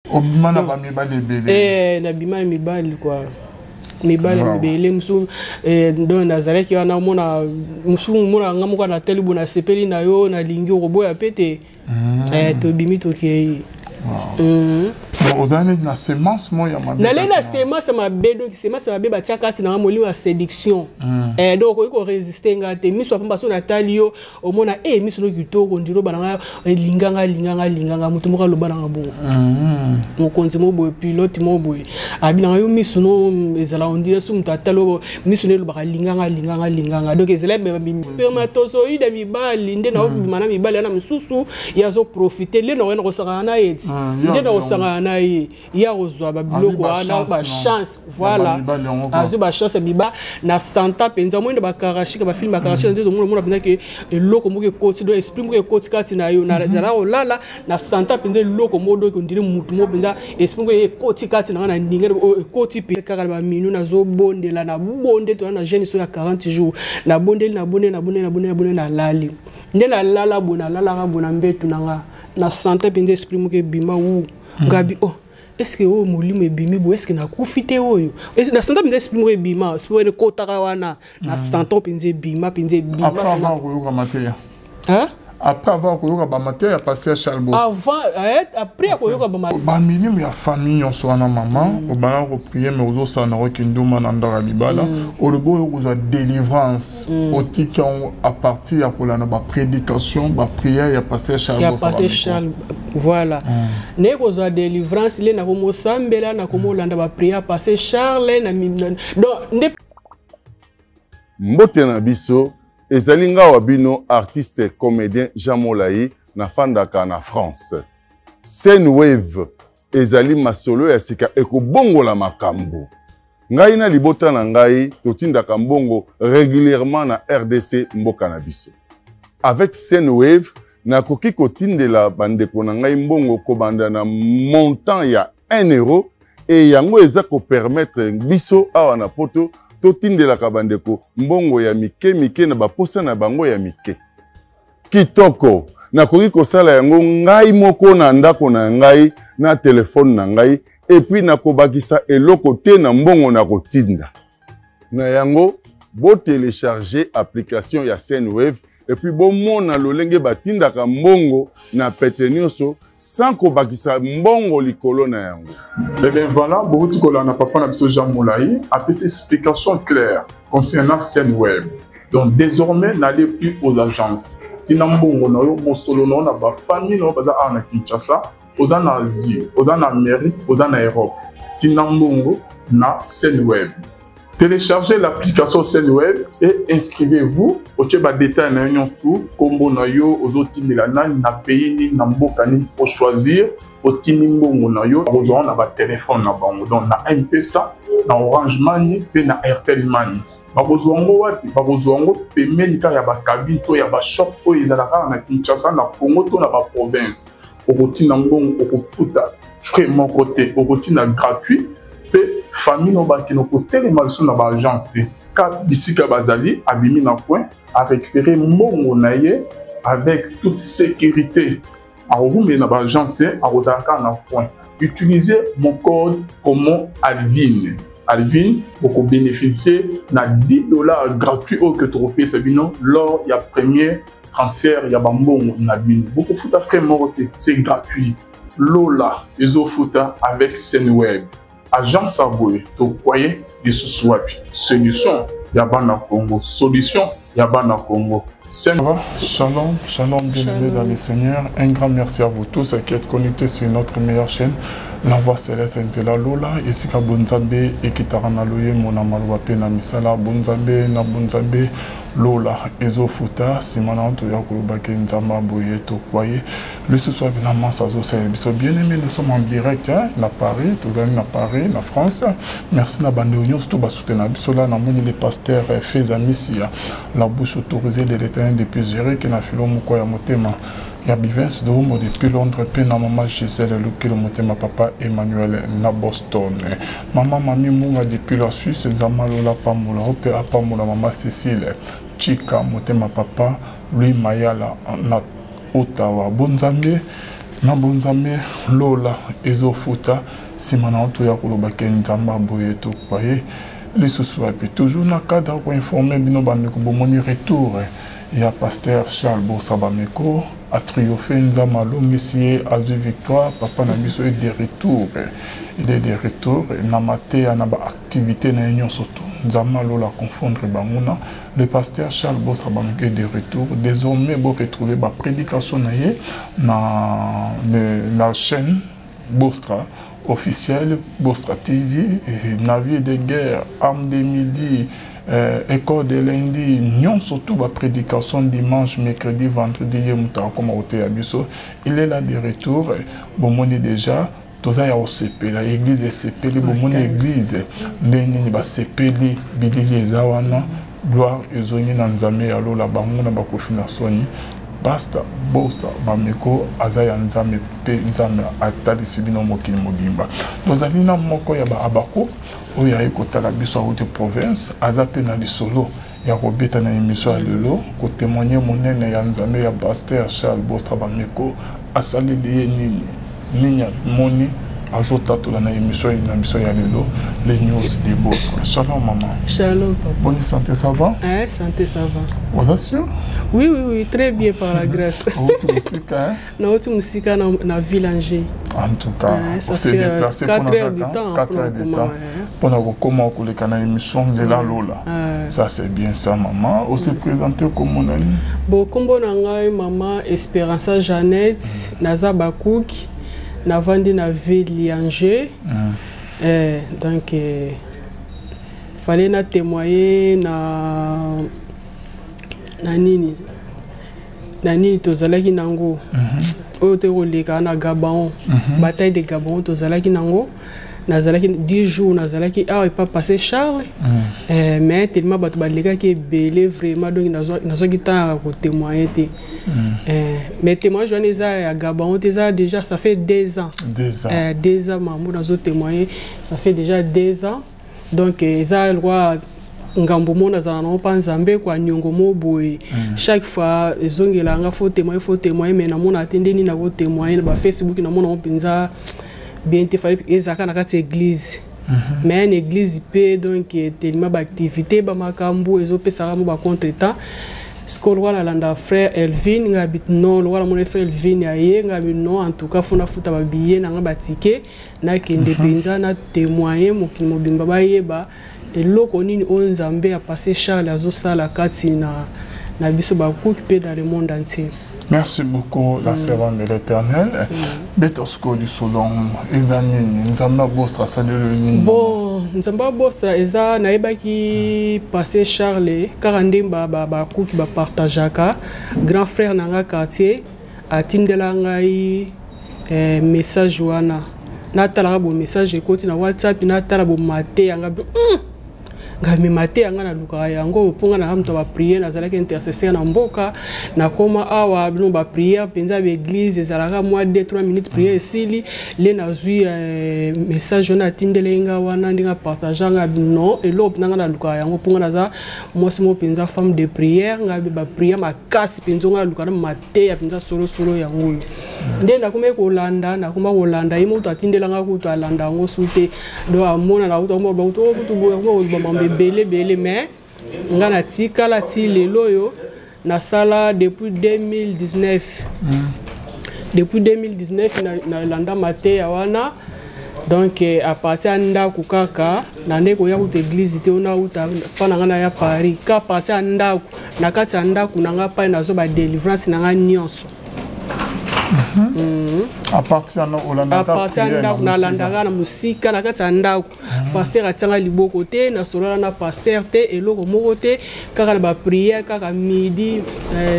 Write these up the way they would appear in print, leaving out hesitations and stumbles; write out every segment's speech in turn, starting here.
Obima na bamibali ebele? Eh, nabima na mibali kua, mibali ebele mosusu. Eh, donc nazalaki wana, omona mosusu, omona nga moko natali bo, nasepeli na yo, nalingi, okoboya pe te. Eh, tobimi, tokei. Ozali neti na semence moko ya mabe. Nalei na semence ya mabe. Donc semence ya mabe batia kati na nga, molimo ya séduction. Eh, donc okoki korésister nga te. Miso ya pamba, so natali yo, omona e miso no kitoko, ndiro bana nga elinganga, linganga, linganga. Moto moko aloba nanga bongo, mokonzi mo boye, pilote mo boye, abi nanga yo miso no ezala ondire so moto atali oyo, miso no elobaka linganga, linganga, linganga. Donc ezala spermatozoïde ya mibali nde naobima na mibali wana. Mosusu ye azoprofiter nde nakoya na kosangana na ye ti nde na kosangana na ye, ye akozwa babiloko wana, bachance. Voilà, azwi bachance ya miba na santa mpenza. Omoni na bakarashika, bafilm bakarashika nde omona, omona mpenza ke eloko moko ekoti, donc esprit moko ekoti kati na yo. Nazala kolala na santa mpenza eloko moko, donc ondire mutu moko mpenza, esprit moko ekoti kati na nga na ndinga oyo ekoti mpe kaka na baminu. Nazobondela, nabonde toza na jeûne so ya 40 jours. Nabondeli, nabondeli, nabondeli, nabondeli, nabondeli, nalali. Nde nalala boye, nalalaka boye na mbetu na nga, na santa mpenza esprit moko ebima wu ngabi. Oh, est ce que oyo molimo ebimi boye, est ce que nakufi te? Oyo na santa mpenza esprit moko ebima, esprit wana ekotaka wana na santa mpenza, ebima mpenza, ebima. Après avoir koyoka mateya? Hein? Après avoir koyoka bamateya ya pasteur Charles Bos? Avant, eh, après ya koyoka bama. Bamilimo ya famille nyonso wana, mama, obanda koprier, mais ozosala na oki nduma na ndako ya libala. Olobi oyo kozwa délivrance, otiki yango à partir ya kolanda baprédication, baprière ya pasteur Charles ya Bos. Pasteur Charles, voilà. Naye kozwa délivrance le nakomosambela, nakomolanda baprière pasteur Charles donc nde. Mbote na biso, ezali nga wa bino artiste comédien Jean Molai, nafandaka na France. Sendwave ezali masolo ya sika ekobongola makambo. Ngai na libota na ngai totindaka mbongo régulièrement na RDC, mboka na biso. Avec Sendwave, nakoki kotindela bandeko na ngai mbongo kobanda na montant ya 1 euro, e yango eza kopermettre biso awa na Poto totindelaka bandeko mbongo ya mike mike na baposa na bango ya mike. Kitoko, nakoki kosala yango ngai moko na ndako na ngai na telefone na ngai, et puis nakobakisa eloko te na mbongo na kotinda. Na yango, botélécharger application ya Sendwave et puis bomona lolenge batindaka mbongo na pete nyonso sans kobakisa mbongo likolo na yango. Eh bien voilà, bouti kolanda papa na biso Jean Moulaï apesi explication claire concernant Sendwave. Donc désormais, n'allez plus aux agences. Tina mbongo na yo, mosolo na yo na bafamille na yo baza awa na Kinshasa, oza na Asie, oza na Amérique, oza na Europe. Tina mbongo na Sendwave. Téléchargez l'application Sendwave et inscrivez-vous. Otie ba détail na yo nyonso, kombo na yo, ozotindela nani, na pays nini, na mboka nini, ochoisir, otindi mbongo na yo, okozwa na batelefone na bango, donc na M-Pesa, na Orange Money mpe na Airtel Money. Bakozwa yango wapi? Bakozwa yango pembeni kaka ya bacabine to ya bashop oyo ezalaka kaka na Kinshasa, na Congo to na baprovince. Okotinda mbongo, okofuta frais moko te, okotinda gratuit, mpe famille no bakende kotelema lisusu na baagence te. Ka bisika bazali, abimi na coin, arécupérer mbongo na ye avec toute sécurité. Akokumbela na baagence te, akozala kaka na coin. Utilisez mon code promo Alvin, Alvin, okobénéficier na 10 $ gratuit oyo ke tokopesa bino lors ya premier transfert ya bambongo na bino. Bokofuta frais moko te, c'est gratuit. Lola ezofuta avec Sendwave. Agence ya boye tokwaye lisusu wapi? Solution ya bana Congo, solution ya bana Congo. Shalom, shalom, bien-aimés dans le Seigneur. Un grand merci à vous tous qui êtes connectés sur notre meilleure chaîne, La Voix Céleste Nzela Lola, esika bonzambe ekitaka na loyembo, na maloba mpe na misala. Bonzambe na bonzambe, lola ezofuta. Nsima na toya kolobaki Nzambe boye, tokwaye lisusu wapi na masa azosalela biso. Bien aimé, nous sommes en direct, hein, na Paris, tozali na Paris, na France. Merci na bandeko nyonso to basoutenir biso la. Namoni le pasteur Feza Misia, la bouche autorisée de l'Éternel depuis Zurich, na filo moko ya motema ya Bivens Domo depuis Londres, mpe na mama Gisèle Lukelo, motema papa Emmanuel na Boston, mama Mami Munga depuis la Suisse. Nzambe alola pambola o mpe apambola mama Cécile Chika, motema papa Louis Mayala na Ottawa. Bonzambe. Na bonzambe lola ezofuta nsima na otoya koloba ke Nzambe aboye tokoka ye lisusu wapi. Toujours na cadre ya koinforme bino bandeko, bomoni retour ya pasteur Charles Bosa Bameko a triomphe, Nzambe alongisi ye, azwi victoire. Papa na biso est de retour, il est de retour na mateya na baactivité na ye nyonso to Nzambe alola confondre banguna. Le pasteur Charles Bosa Bameko est de retour. Désormais bo retrouver ba prédication na ye na chaîne Bostra officielle, Bostra TV, Navire de guerre, Arme de midi, école de lundi, nyonso tout ba prédication dimanche, mercredi, vendredi, ye moto akoma koteya biso. Il est là de retour. Bomoni déjà toza ya kosepela, église esepeli, bomoni église ndenge nini basepeli, bilili eza wana, gloire ezongi na Nzambe ya lola, bango na bakofi na soni. Pasteur Bosta Bameko aza ya Nzambe mpe Nzambe atalisi bino mokili mobimba. Tozali na moko ya baabako oyo aye kotala biso auti province, aza mpe na lisolo ya kobeta na émission ya lelo, kotémoigne monene ya Nzambe ya pasteur Charles Bosta Bameko asaleli ye nini, nini amoni, azotatola na émission na biso ya lelo, les news de Bostra. Shalom maman. Shalom papa. Bonne santé, ça va? Hein, santé ça va. Oza sûr? Oui, très bien par la grâce. Outi mosika, hein? Nauti mosika na ville Angers. En tout cas, ça fait déplacé 4 heures du temps. 4 heures de temps mpona kokóma koleka na émission Nzela Lola. Ça c'est bien ça maman. Ose présenter kombo nani? Bon, kombo na ngai mama Esperança Jeannette, naza bakuki, navandi na ville ya Angers. Donc fallait na témoigner na nini tozalaki nango oyo te koleka na Gabon, bataille de Gabon tozalaki nango. Nazalaki 10 jours, nazalaki awa epa pasteur Charles, mais tellement bato balekaki ebele vraiment, donc nazwaki temps ya kotémoigne te. Mais témoignage wana eza ya Gabon te, eza déjà ça fait 2 ans. 2 ans. 2 ans mambo nazotémoigne, ça fait déjà 2 ans. Donc eza lokwa ngambo mo nazala nango mpa Nzambe kwa niongo mo boye. Chaque fois ezongelanga faut témoigner, faut témoigner, mais namona te nde nini nakotémoigne na bafacebook, namona ngo mpenza bien te. Fallait ezalaka na kati ya église, mais na église mpe donc tellement baactivité, bamakambo ezopesaka mo bacontretemps. Sikoyo lokola nalanda frère Elvin, ngai abi non, lokola namoni frère Elvin aye, ngai abi non, en tout cas faut nafuta babillet na nga, batike, nakende mpenza na témoigne, mokili mobimba bayeba eloko nini oyo Nzambe ya pasteur Charles azosala kati na biso bakuki mpe dans le monde entier. Merci beaucoup, la servante de l'Éternel. Beta sikoyo lisolo eza nini? Nzambe abostra asaleli nini? Bon, Nzambe abostra eza nayebaki pasteur Charles kaka nde bakuki bapartageaka. Grand frère na nga quartier atindela ngai message wana, natalaka bo message ekoti na WhatsApp, natala bo mate yanga ngai mema te yanga nalukaka yango mpo nga naza moto ya baprière, nazalaki intercesseur na mboka. Nakoma awa bino baprière mpenza ya baeglise ezalaka mwa 2 3 minutes, prière esili. Le nazwi message wana atindeli nga wana, ndenge apartage nga, non, eloko mpenza nga nalukaka yango mpo nga naza mwasi moko mpenza femme de prière. Ngai baprière makasi mpenza, nga nalukaka na mateya mpenza solosolo yango oyo. Nde nakomaki kolanda, nakoma kolanda ye moto atindelanga kutu alanda yango su te. Donc amonana kutu kutu koloba mambo ebele ebele, mais nga natikala ti lelo oyo. Nasala depuis 2019, depuis 2019 nalanda mateya wana. Donc à partir ya ndako kaka na nde koya kuta église te, ona uta mpa na nga na ya Paris ka à partir ya ndako, na kati ya ndako na nga pai nazwa badélivrance na nga nyonso. À partir ya partir ya ndako nalandaka na mosika, na kati ya ndako. Pasteur atianga liboko te, nasolola na pasteur te, eloko moko te, kaka na baprière kaka midi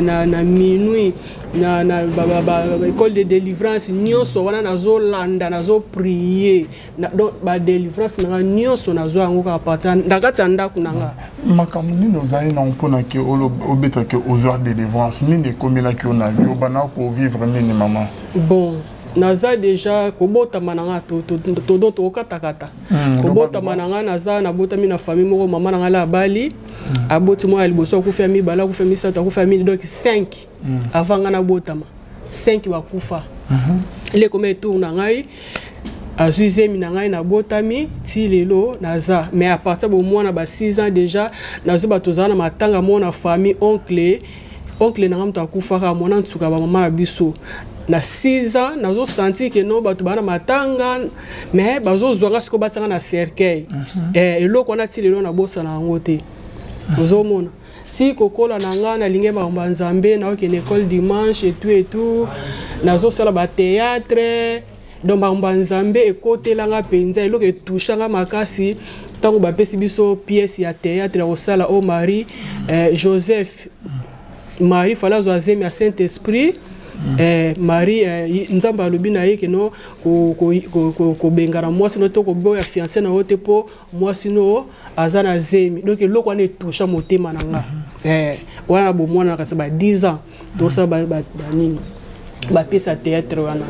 na minuit na ba école de délivrance nyonso wana nazolanda, nazoprie. Donc badélivrance na nga nyonso nazwa yango kaka partir na kati ya ndako na nga. Makambo nini ozali nango mpona ke obetaki ozwa délivrance? Nini ekomelaki yo na vie? Obanda kovivre nini, mama? Bon, naza déjà kobotama na nga todo tokokatakata. Kobotama na nga, naza nabotami na famille moko. Mama na nga la abali, aboti mwana ya liboso, akufi, ya mibale akufi, ya misato akufi, ya mine, donc 5 avant nga nabotama, 5 bakufa. Ele ekoma tour na ngai, azwi zemi na ngai, nabotami. Ti lelo naza, mais à partir bomwana ba 6 ans déjà, nazwi bato ozala na matanga moko na famille. Oncle na ngai moto akufaka, mwana nsuka bamama na biso. Na 6 ans nazosentir ke no, bato baa na matanga, mais bazozwanga sikoyo, batianga na cercueil. Eloko wana ti lelo nabosana yango te. Ozomona, ti kokola na nga, nalingi makambo ya Nzambe, naokende école dimanche et tout et tout, nazosala bathéâtre. Donc makambo ya Nzambe ekotelanga mpenza. Eloko etouchanga makasi, ntango bapesi biso pièce ya théâtre ya kosala o Marie, Joseph, Marie fala azwa zemi ya Saint Esprit. Marie, Nzambe alobi na ye keno kobengana mwasi no to koboya fiancé na yo te, mpo mwasi no aza na zemi. Donc eloko wana etoucha motema na nga. Wana na bomwana, na kasi ba 10 ans, tosala banini, bapesa théâtre wana.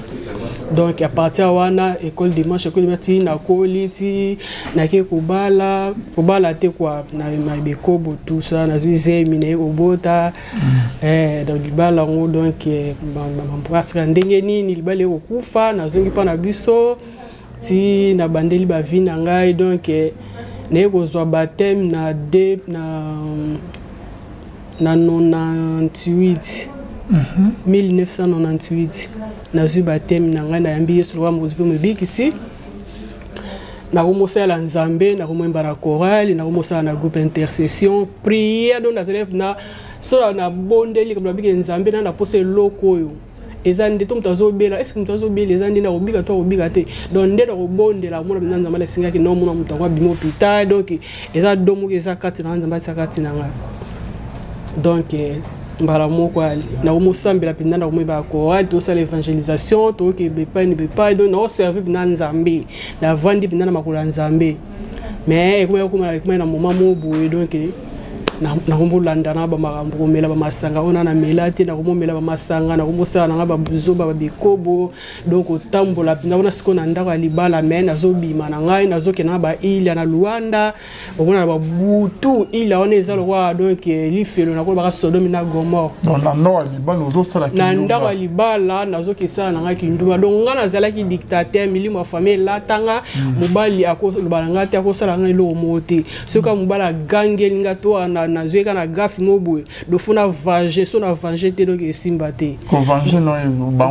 Donc à partir wana, école dimanche, école dimanche, ti nakoli, ti nake kobala. Kobala te kwa, na bekobo, tout ça, nazwi zemi, naye kobota. Donc libala yango, donc mambrasika ndenge nini, libala ekokufa, nazongi mpa na biso, ti nabandeli bavie na ngai. Donc naye kozwa baptême na de na 98, 1998. Nazwi baptême na ngai, nayambi Yesu lokola Mokonzi mpe Mobikisi. Nakomosala Nzambe, nakomoyemba na chorale, nakomosala na groupe intercession prière. Donc nazali na so nabondeli kabla bike Nzambe na naposa eloko oyo eza nde to moto azobela. Est-ce moto azobela eza nde nakobika to akobika te? Donc nde nakobondela, mona mpenza Nzambe alesingaki naomona moto yango abima hôpital. Donc eza do moko eza kati na nga, Nzambe atia kati na nga. Donc mbala moko ali nakomosambela mpenza, nakomoyeba chorale, tosala évangélisation, tokebe epai ni bepai. Donc naoservi mpenza Nzambe, navandi mpenza na makolo ya Nzambe. Mais ekomai na moment moko boye, donc nakomolanda na bamakambo, komela bamasanga oyo na namela te, nakomomela bamasanga, nakomosala nanga babuzoba, babikobo. Donc kotambola mpenza wana sikoyo na ndako ya libala, mais nazobima na ngai, nazokende na baile na Luanda. Omona na babutu, ile wana eza lokwa donc lifelo, nakolobaka Sodome na Gomore. Na ndako ya libala ozosala? Na ndako ya libala nazokesala na ngai kindumba. Donc ngai nazalaki dictateur, milimo ya famille elatanga. Mobali akoloba na ngai te, akosala ngai eloko moko te. Soki mobali agangeli nga to nazwi ka na gaffe mo boye, donc faut na venger. So na venger te, donc esimba te.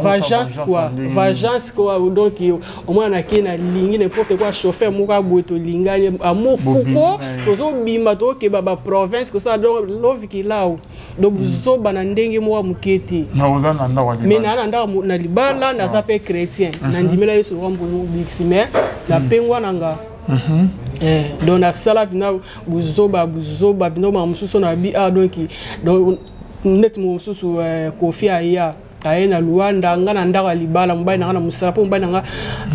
Vengeance quoi, vengeance quoi. Donc omona nake nalingi n'importe quoi, chauffeur moko aboye, tolingani amour fuko, tozobima, tokeba baprovince kosala donc love kilau. Donc bozoba na ndenge moko ya moke te. Mais naa na ndako na libala, naza mpe chrétien, nandimela Yesu lokola Mobikisi, mais napengwa na nga. Donc nasala mpena buzoba, buzoba mpena. Makambo mosusu na bi ah, donc neti mosusu, Kofi aya, aye na Luanda, nga na ndako ya libala, mobali na nga na mosala, mpo mobali na nga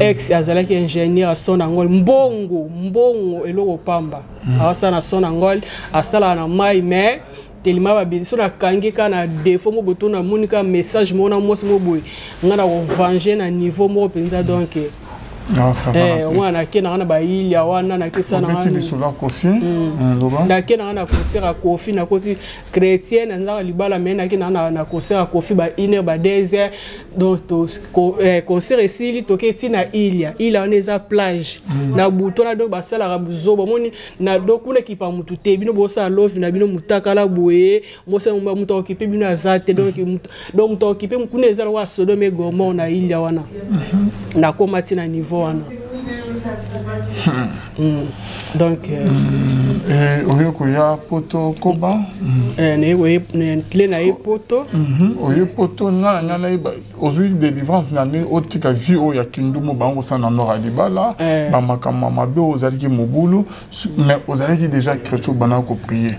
ex azalaki ingénieur ya Sonangol. Mbongo, mbongo eloko pamba. Aosala na Sonangol, asalaka na mai, mais telema babeli so nakangi kaka na défaut moko boye to namoni kaka message moko na mwasi moko boye, nga na kovange na niveau moko mpenza. Donc omwana nake nanga na bailia wana, nakesa nake nanga na concert ya Kofi. Nakoti chrétien na ndako libala, mais nake nanga na concert ya Kofi ba 1 heure, ba 2 heures. Donc concert esili, toke ti na ilia. Ilia wana eza plage na butu wana, donc basalaka buzoba. Omoni na donc kuna ekipa mutu te, bino bosala love na bino mutakala boye, mosala moto aokipe bino aza te. Donc moto aokipe kuna eza lokola Sodome Gomore na ilia wana. Nakóma ti na niveau wana. Donc Oye koya Poto koba? Tle na ye Poto. Oye Poto, nga na nga nayeba, ozwi délivrance na ndenge otika vie oyo ya kindumu, bango kosala na nord ya libala, bamakambo mabe oyo, ozalaki mobulu, mais ozalaki déjà chrétien, obandaka koprier.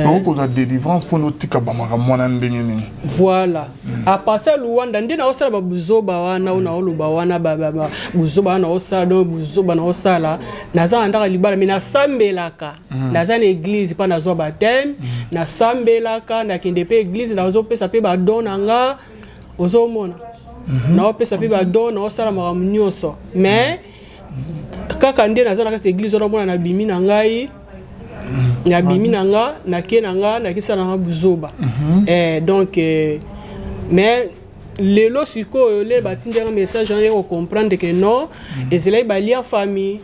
Okoki kozwa délivrance mpona otika bamakambo wana ndenge nini? Voilà, à partir ya Luanda nde naosala babuzoba wana oyo naoloba wana, buzoba wana naosala. Donc buzoba naosala, naza na ndako ya libala, mais nasambelaka, naza na église mpa nazwa baptême, nasambelaka, nakende mpe église, nazopesa mpe badon na nga. Ozomona, naopesa mpe badon, naosala makambo nyonso, mais kaka nde naza na kati ya église wana, omona nabimi na ngai, nabimi na nga, nake na nga, nakesala na nga buzoba. Donc mais Lelo sikoyo le batindaka message wana, kocomprendre que non, ezalaki balien famille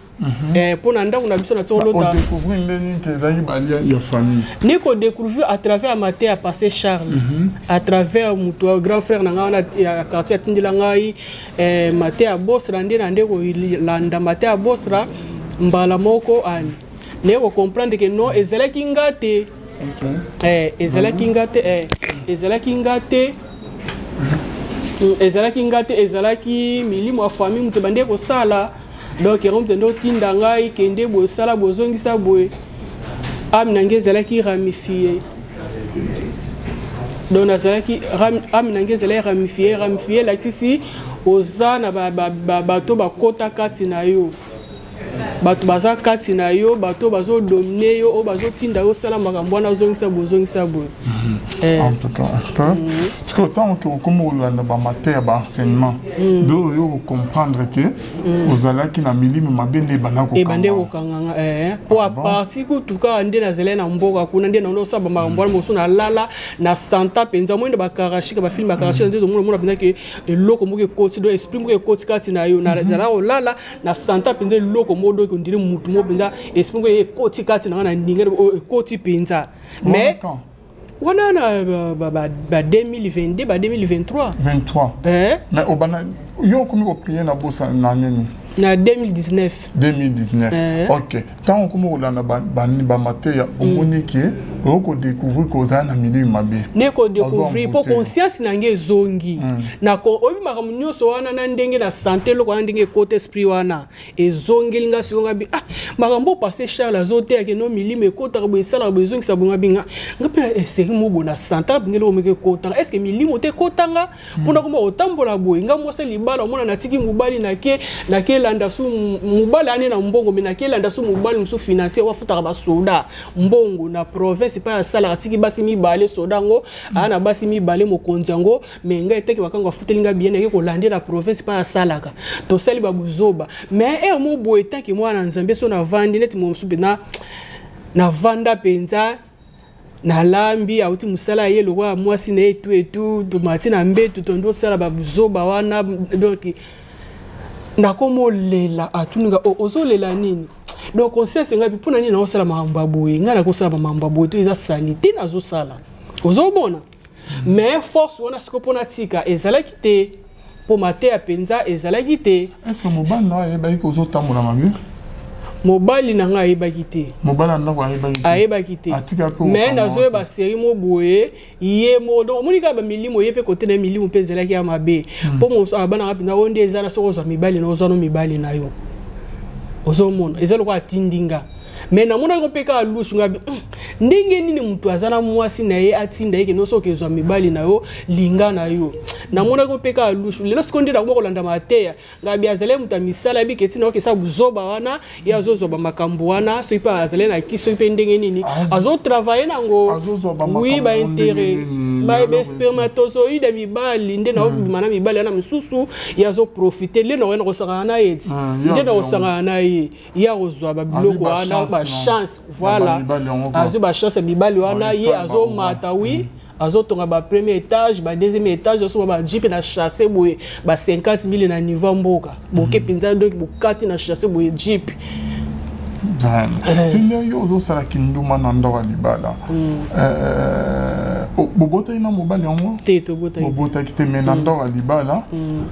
mpo na ndako na biso na tolota. Odécouvrir ndenge ke ezalaki balien ya famille? Nde kodécouvrir à travers ya mateya ya pasteur Charles, à travers moto ya grand frère na ngai wana ya quartier atindela ngai mateya ya Bostra. Nde na nde kolanda mateya ya Bostra mbala moko ani naye kocomprendre que non, ezalaki nga te. Ezalaki nga te, ezalaki nga te, ezalaki nga te, ezalaki milimo ya famille moto ebandi kosala. Donc yango moto nde otinda ngai kende boye, osala boye, ozongisa boye. Âme na ngai ezalaki ramifié, donc nazalaki, âme na ngai ezalaki ramifié. Ramifié elakisi oza na bato bakota kati na yo, bato baza kati na yo, bato bazodominer yo, oyo bazotinda yo osala makambo wana, ozongisa boye, ozongisa boye. En tout cas, parce que ntango ke okomi kolanda bamateya, baenseignement, nde oyo kocomprendre ke ozalaki na milimo mabe nde ebanda. Ebande kokanganga mpo à partir kutu kaka nde nazalaki na mboka kuna, nde naona osala bamakambo wana mosusu, nalala na santa mpenza, omoni na bakarashika, bafilms bakarashika, nde tomona omona mpenza ke eloko moko ekoti, donc esprit moko ekoti kati na yo. Nazala kolala na santa mpenza eloko moko, donc on dirait mutu moko mpenza, esprit moko ekoti kati na nga, na ndinga oyo ekoti mpenza. Mais wana na ba 2022, ba 2023. 23? Eh? Mais obana yo okomi koprier na bosa na nini? Na 2019. 2019? Eh. Ok, ntango okomi kolanda bamateya, omoni ke oyo kodécouvrir ke ozala na milimo mabe. Nde kodécouvrir mpo conscience na ngai ezongi na oyebi makambo nyonso wana na ndenge na sante, eloko wana ndenge ekota, esprit wana ezongeli nga sikoyo. Nga bi ah, makambo oyo pasteur Charles azoteyake no, milimo ekotaka boye, esalaka boye, ezongisa boye. Nga bi nga mpe eseri mo boye na sante abingi eloko moko ekotanga. Est ce que milimo te ekotanga mpona koma kotambola boye? Nga mwasi libala, omona natiki mobali, nake nakelanda su mobali ane na mbongo, me nakelanda su mobali mosusu financier wafutaka basoda mbongo na province epai asalaka. Atiki basi mibale, soda yango aa na basi mibale, mokonzi yango. Me ngai etaki bakango, afuteli ngai bien, nake kolande na province epai asalaka, tosali babuzoba. Mais ere mo boye, etanke mwana Nzambe, so navandi neti mosusu mpenza, navanda mpenza, nalambi, auti mosala, ye lokola mwasi na ye etu etu, tomati na mbetu, tondi osala babuzoba wana. Donc nakomolela, atuninga: "Oh, ozolela nini?" Donc conscience ngai mpona nini naosala makambo ya boye? Ngai nakosala bamakambo ya boye to eza sali te nazosala, ozomona. Mais force wana sikoyo mpona tika ezalaki te, mpo mateya mpenza ezalaki te. Est ce que mobali na yo ayebaki kozotambola mabe? Mobali na ngai ayebaki te. Mobali ya ndako ayebaki te? Ayebaki te. Atika mpe? Mais nazoyeba série mo boye, ye moko. Donc omoni kaka bamilimo, ye mpe kote na ye milimo mpe ezalaki ya mabe, mpo mosu abanaka mpenza oyo nde eza na soki ozwa mibali na ozwa no mibali na yo, ozomona eza lokola atindi nga. Mais namonaki mpe kaka lusu nga ndenge nini moto aza na mwasi na ye atinda ye kende soki ezwa mibali na yo, linga na yo. Namonaki mpe kaka lusu. Lelo sikoyo nde nakoma kolanda mateya, ngabi azali moto ya misala, yebi ke ntina okesa buzoba wana, ye azozwa bamakambo wana, soki mpe azali na kisi, soki mpe ndenge nini azotravailler nango. Oui, baintérêt, baspermatozoïde ya mibali nde naobima na mibali wana mosusu, ye azoprofiter. Nde nakoya na kosangana na ye ti nde na kosangana na ye, ye akozwa babiloko wana, bachance, voilà, azwi bachance ya mibali wana, ye azomata. Oui, azotonga ba premier étage, ba deuxième étage, azosomba ba jeep na chasse boye, ba 50 000 na niveau ya mboka boke mpenza. Donc bokati na chasse boye jeep. Ntina yo ozosalaki nduma na ndako ya libala, bobotaki na mobali yango? Te, tobotaki. Bobotaki te, mais na ndako ya libala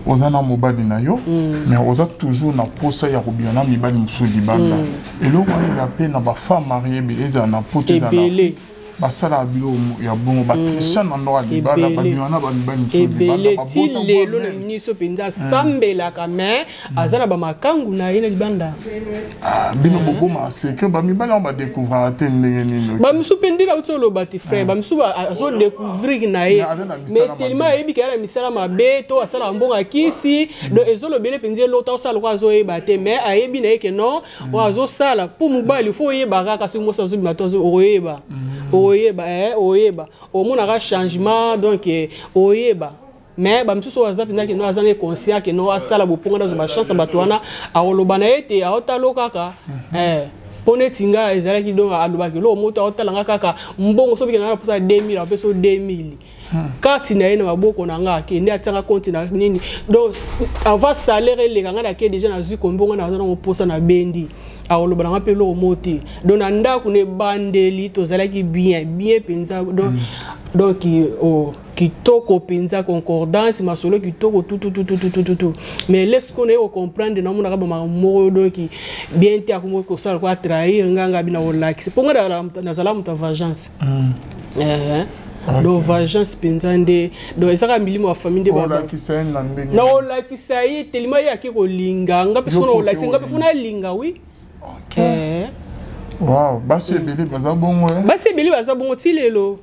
oza na mobali na yo, mais oza toujours na posa ya kobima na mibali mosusu libanda. Eloko wana eza mpe na bafemme mariée ebele, ezala na poto, ezala na basalaka biloko ya bongo, batricha na ndako ya libala, babima na bamibali mosusu. Ebele ti lelo na ministre mpenza asambelaka, mais aza na bamakangu na ye na libanda. Bino boboma secret, bamibali yango badécouvraka te ndenge nini? Bamisu mpe nde nauti oloba te, frère, bamisu azodécouvrir na ye, mais tellement ayebi ke ya na misala mabe to asalaka mbongo ya kisi, donc ezolobele mpenza eloko osala lokola azoyeba te, mais ayebi na ye ke non, oyo azosala mpo mobali fo oyeba kaka soki mwasi azobima to okoyeba, okoyeba, oyeba, omonaka changement, donc oyeba. Mais bamisusu oyo aza mpenza keno aza na conscient keno asala boponga, nazwa bachance ya bato wana, akoloba na ye te, aotala kaka mpo neti nga ezalaki. Donc alobaki eloko moto aotalanga kaka mbongo, soki na posa 2000, apesa 2000. Carte na ye na maboko na nga, akende atianga compte na nini. Donc avant salaire eleka, nga nake déjà nazwi kombongo, naza nango mposa na bendi, akoloba nanga mpe eloko mo te. Donc na ndako na ebandeli tozalaki bien bien mpenza. Donc oh, kitoko mpenza, concordance, masolo kitoko, tututututututu. Mais lesko naye kocomprendre, namonaka bamakambo moko donc bien te. Akomi kosala ko atrahir nga, nga bina kolakisa mpo nga nazala moto ya vengeance. Donc vengeance mpenza nde, donc ezaka milimo ya famille nde. Olakisa ye na ndenge? Nakolakisa ye telema ye ake kolinga nga mpe. Soki nakolakisa nga mpe, funa alinga, oui. Wow, basi ebele baza bongo. Basi ebele baza bongo ti lelo.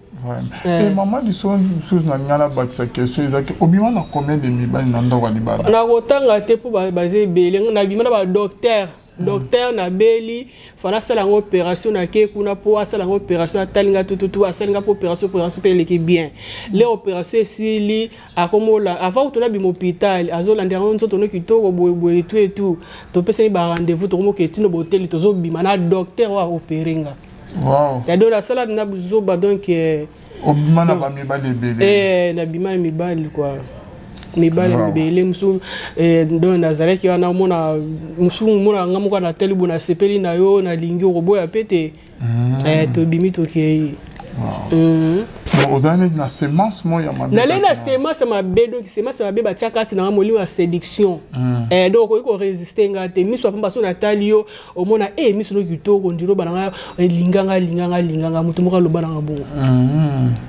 E mama, liso mosusu na ngai nabakisa question ezaki: obima na combien de mibali na ndako ya libala? Nakotanga te mpo baza ebele. Nabima na badocteur. Docteur nabeli, fala asala yango opération, nake kuna mpo asala yango opération. Atali nga tututu, asali nga mpo opération. Opération mpe eleki bien. Le opération esili, akomola avant kutu nabima hôpital, azolanda yango nzoto no kitoko boyeboye etu etu. Topesani barendez-vous, tokomoka etino boteli, tozobima na docteur oyo aopere nga. Ya donc asala na buzoba, donc Obima na bamibali ebele? Nabima na mibali quoi, mibali ebele mosusu. Donc nazalaki wana, omona mosusu, omona nga moko natali bo, nasepeli na yo, nalingi, okoboya pe te. Tobimi, tokei. Ozali neti na semence moko ya mabe. Nalei na semence ya mabe. Donc semence ya mabe batia kati na nga, molimo ya séduction. Donc okoki korésister nga te. Miso ya pamba, so natali yo, omona e miso no kitoko, ndiro bana nga elinganga linganga linganga. Moto moko aloba nanga bongo,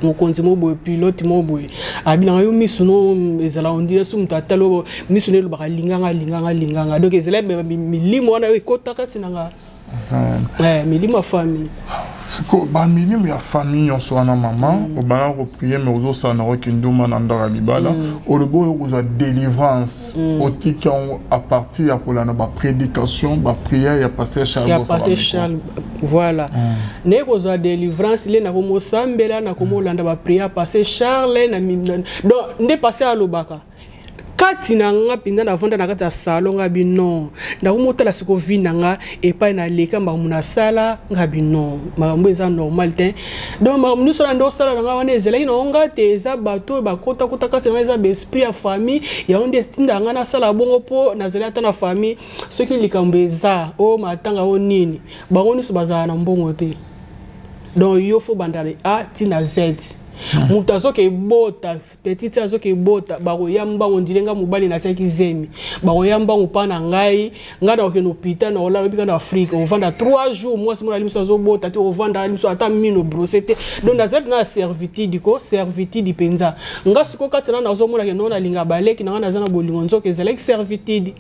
mokonzi mo boye, pilote mo boye, abinanga yo miso no ezala ondire so moto atali oyo, miso no elobaka linganga linganga linganga. Donc ezala milimo wana oyo ekota kati na nga, milimo ya famille. Bamilimo ya famille nyonso wana, mama, obanda koprier, mais ozosala na oki nduma na ndako ya libala. Olobi oyo kozwa délivrance, otiki yango à partir ya kolanda baprédication, baprière ya pasteur Charles? Ya pasteur Charles, voilà. Naye kozwa délivrance le nakomosambela, nakomolanda baprière pasteur Charles. Donc nde pasteur alobaka kati na nga mpenza, navanda na kati ya salon, nga bino nakomotala siko vie na nga epai naleka, makambo nasala. Nga bino makambo eza normal te. Donc makambo nyonso na nde osala na nga wana ezalaki nango nga te, eza bato oyo bakotakota kati na nga, eza baesprit ya famille. Yango nde etindaka nga nasala bongo, mpo nazali ata na famille, soki likambo eza oyo matanga oyo nini, bango nyonso bazala na mbongo te. Donc yo fo banda A ntina Z. Moto azoki ebota petite, azoki ebota, bakoya mbango ndile nga mobali natiaki zemi, bakoya mbango mpa na ngai. Ngai nakokende hôpital, nakolala obika na Afrique, ovanda 3 jours, mwasi mona miso azobota te, ovanda miso ata mino brosse te. Donc nazali na servitude ko servitude mpenza. Nga sikoyo kati na nazomona ke no nalinga baleki na ngai, naza na bolingo, nzoka ezalaki servitude.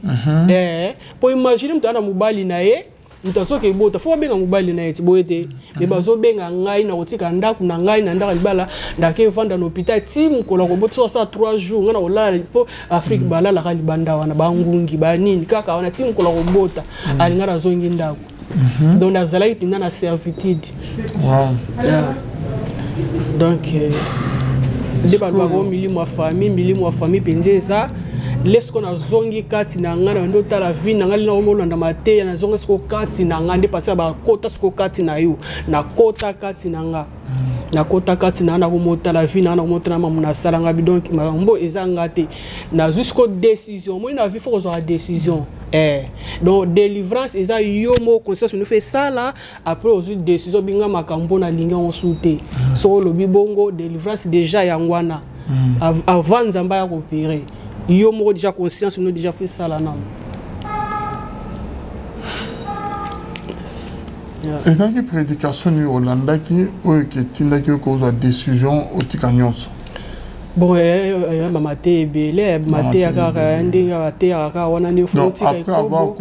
Po imagine moto aza na mobali na ye, moto azoki ebota, fo babenga mobali na ye ti boye te, me bazobenga ngai na kotika ndako na ngai na ndako ya libala, ndake evanda na hôpital ti mokolo akobota. So asala 3 jours, ngai na kolala, mpo Afrique balalaka libanda wana, bangungi banini kaka wana, ti mokolo akobota, alinga nazongi ndako. Donc nazalaki mpenza na servitude. Yeah. Donc nde balobaka o milimo ya famille, milimo ya famille mpenza eza. Le siko nazongi kati na ngai, na nde otala vie na ngai lina omolanda mateya, nazongi siko kati na ngai nde pasi bakota siko kati na yo. Nakota kati na nga, nakota kati na nga, nakomotala vie na nga, nakomotala mamu nasala nga. Donc makambo eza nga te, nazwi siko décision. Moi na vie fo kozwaka décision. Donc délivrance eza yo moko, conscience no fe esala, après ozwi décision, binga makambo nalingi yango su te. Soki olobi bongo, délivrance déjà yango wana. Avant Nzambe aya koopérer, yo moko déjà conscience no déjà fo esala nano. Ezalaki prédication nini olandaki oyo etindaki yo kozwa décision otika nyonso? Bon, bamate ebele, mateya kaka ndenge bateyaka kaka wana nde otika ekobo,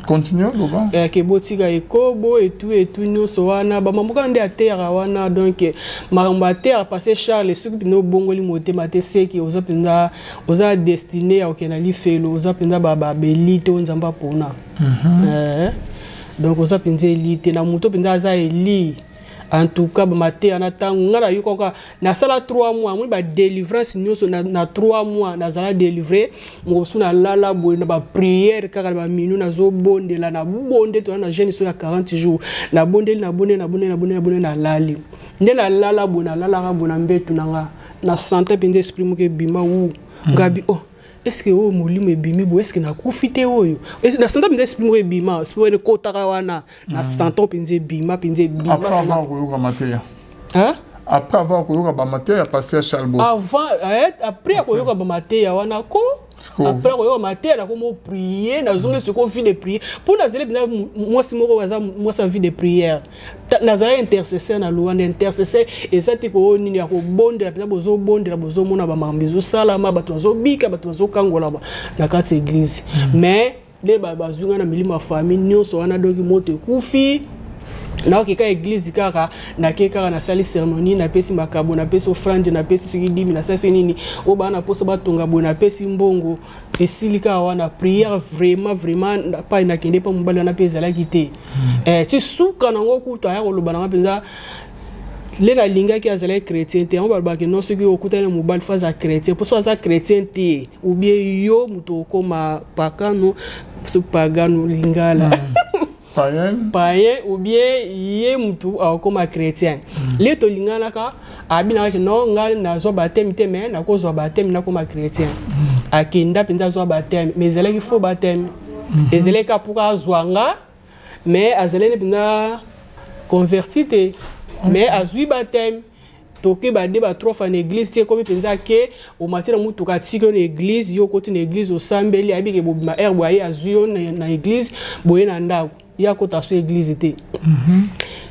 continue loba. Ke botika ekobo etu etu nyonso wana, bamambo kaka nde ateyaka wana. Donc makambo ateyaka parce Charles, soki mpenza obongoli motema te, seki oza mpenza, oza destiné ya kokende na lifelo, oza mpenza babeli te oyo Nzambe apona. Donc oza mpenza eli te na moto mpenza aza eli. En tout cas bamateya na ntango ngai nayokaka, nasala 3 mois, amoni badélivrance nyonso na 3 mois nazala délivré. Mokosu nalala boye na baprière kaka na baminu, nazobondela, nabonde toza na jeûne so ya 40 jours, nabondeli, nabondeli, nabondeli, nabondeli, nabondeli, nalali. Nde nalala boye, nalalaka boye na mbetu na nga, na sante mpenza esprit moko ebima wu. Ngabi oh, est ce que oyo molimo ebimi boye, est ce que nakufi te? Oyo na sante mpenza esprit moko ebima, esprit wana ekotaka wana na sante mpenza ebima mpenza ebima. Après avoir koyoka mateya? Hein? Après avoir koyoka bamateya pasteur Charles Bos? Avant, après akoyoka bamateya wana ko, après akoyoka mateya, nakomo prier, nazongi sikoyo vie de prière, mpo nazali mpenza mwasi moko aza mwasi ya vie de prière. Nazalaki intercesseur na Luanda. Intercesseur eza te koyo nini ya kobondela mpenza, bozobondela, bozomona bamakambo ezosalama, bato bazobika, bato bazokangolama na kati ya église. Mais nde bazwi nga na milimo ya famille nyonso wana, doki moto ekufi, naoki ka église kaka, nake kaka, nasali cérémonie, napesi makabo, napesi offrande, napesi soki dimi, nasali soki nini oyo baa na mposa batonga boye, napesi mbongo, esili kaka wana. Prière vraiment vraiment pai nakende mpa mobali wana mpe ezalaki te. Ti suka nango kutu aya koloba nanga mpenza le nalingaki azalaki chrétien te. Yango balobaki non, soki okutani na mobali, faut aza chrétien, mpo so aza chrétien te, ou bien yo moto okóma pakano, so pagano lingala. Païen. Païen, ou bien ye mutu akokóma chrétien. Le tolinganaka, abinakaki non, ngai nazwa baptême te, mais nakozwa baptême, nakóma chrétien. Akenda mpenza azwa baptême, mais ezalaki faux baptême. Ezalaki kaka mpoka azwa nga, mais azalaki mpenza converti te. Mais azwi baptême, toke bade ba trois fois na église, ti ekomi mpenza ke omati na mutuka, atiki yo na église, yo okoti na église, osambeli, ayebi ke bobima aire boye, aye azwi yo na église boye na ndako, ye akota so église te.